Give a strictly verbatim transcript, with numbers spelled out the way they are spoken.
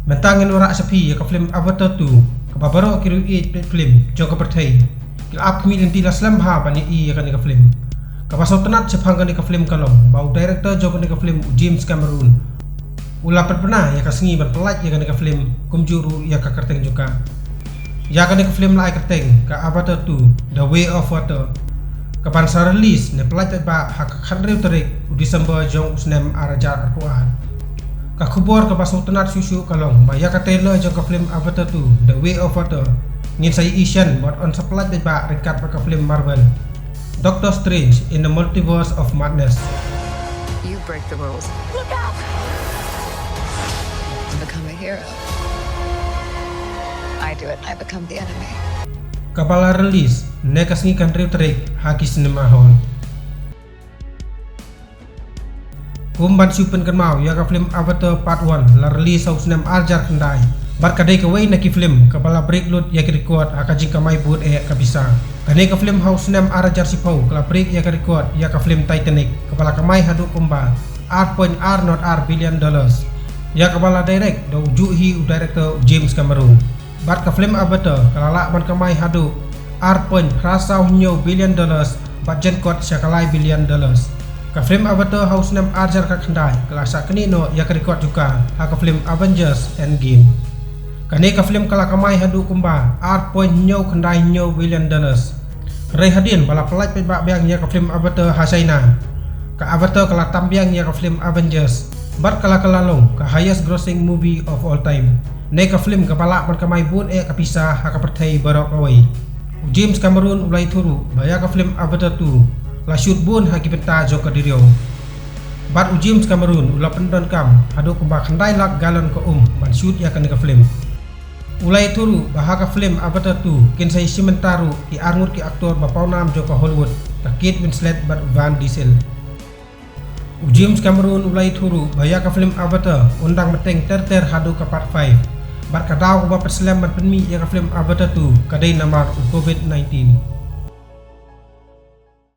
Mynta ngin wanrah sha phi ïa ka film Avatar two, kaba baroh ki riew ïeit film jong ka pyrthei ki la ap khmih lynti la slem bha ban ïohi ïa kane ka film. Kaba sngewtynnat shaphang kane ka film ka long ba u director jong kane ka film, u James Cameron, u la pynbna ïa ka sngi ban pyllait ïa kane ka film kumjuh ruh ïa ka kyrteng jong ka. Ïa kane ka film la ai kyrteng ka Avatar two, The Way of Water, kaban sa release ne pyllait paidbah ha ka khathynriew tarik u December jong u snem ar hajar arphew ar. Ka khubor kaba sngewtynnat shuh shuh ka long ba ïa ka trailer jong ka film Avatar two, The Way of Water, ngin sa ïohi shen bad yn sa pyllait paidbah ryngkat bad ka film Marvel, Doctor Strange in the Multiverse of Madness. You break the rules. Look out! Become a hero. I do it. I become the enemy. Kaba la release ne ka sngi ka hynriew tarik ha ki cinema hall. Kum ban shu pynkynmaw, ïa ka film Avatar Part one la release ha u snem ar hajar khyndai bad ka dei kawei na ki film kaba la break lut ïa ki record ha ka jingkamai bun eh ka pisa. Kane ka film ha u snem ar hajar shiphew ka la break ïa ka record ïa ka film Titanic, kaba la kamai haduh kumba ar point ar not ar billion dollars, ïa kaba la direct da u juh hi u director, u James Cameron. Bad ka film Avatar ka la lah ban kamai haduh ar point phra saw hynñiew billion dollars bad jan kot sha ka lai billion dollars. Ka film Avatar ha u snem ar hajar khyndai ka la shah knieh noh ïa ka record jong ka ha ka film Avengers Endgame. Kane ka film ka la kamai haduh kumba ar point hynñiew khyndai hynñiew billion dollars. Hynrei hadien ba la pyllait paidbah biang ïa ka film Avatar ha China, ka Avatar ka la tam biang ïa ka film Avengers bad ka la kylla long ka highest grossing movie of all time, ne ka film kaba lah ban kamai bun eh ka pisa ha ka pyrthei baroh kawei. U James Cameron u la ïathuh ruh ba ïa ka film Avatar two la shoot bun ha ki bynta jong ka duriaw. Bad u James Cameron u la pyndonkam haduh kumba khyndai lak galon ka um ban shoot ïa kane ka film. U la ïathuh ruh ba ha ka film Avatar two kin sa ïashim bynta ruh ki arngut ki aktor ba pawnam jong ka Hollywood, ka Kate Winslet bad u Vin Diesel. U James Cameron u la ïathuh ruh ba ïa ka film Avatar un dang bteng ter ter haduh ka Part five. Bad ka daw kaba pynslem ban pynmih ïa ka film Avatar two ka dei namar u covid nineteen.